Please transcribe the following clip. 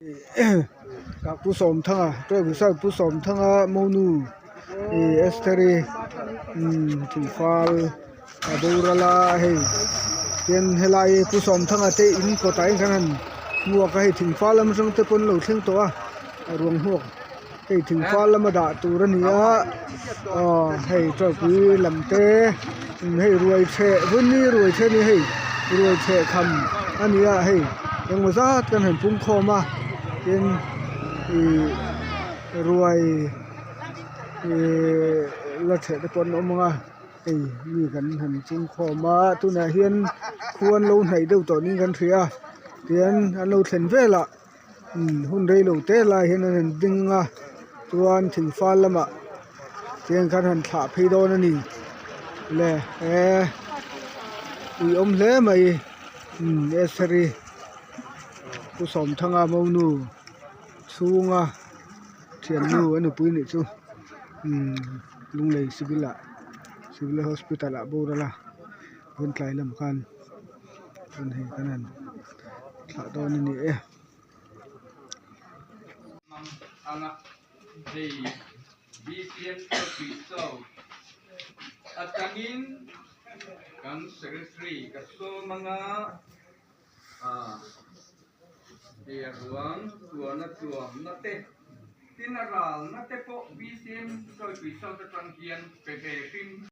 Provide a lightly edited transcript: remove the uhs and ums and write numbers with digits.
Pu Sawmthanga Tawihbusa Pu Sawmthanga monu ih Estheri umm thingfal a boral a hei tin helai Pu Sawmthanga te in kawtah hian kan han hmuak a hei thingfal lam atang te pawn an lo thleng tawh a ruang hmuak hei thingfal lama dah tur a ni a aw hei tawipui lam te hei ruai chheh vun hi ruai chheh a ni hei ruai chheh tham a ni a hei engmaw zat kan han pung khawm a tin ihh ruai ihh la chheh te pawh an awm ang a hei mi kan han pung khawm a tunah hian khua an lo hnaih deuh tawh niin kan hria a tihian an lo thlen velah. Hun rei lo te lai hian an han ding a chuan thing fal lamah tiang khan han thlah phei dawn a ni le he ui awm hle mai umm estheri pu sawmthanga monu chhunga thiannu a nupui nih chu umm lunglei civil ah civil hospital ah boral a hun tlai lam khan chuan hei kan han. Thlah dawn a ni e. Anga hei BCM tih cho atangin kan secretary ka sawm anga hei a ruang tuana tuamna te tin a ralna te pawh BCM tawipui cho te tang hian pe ve hrim.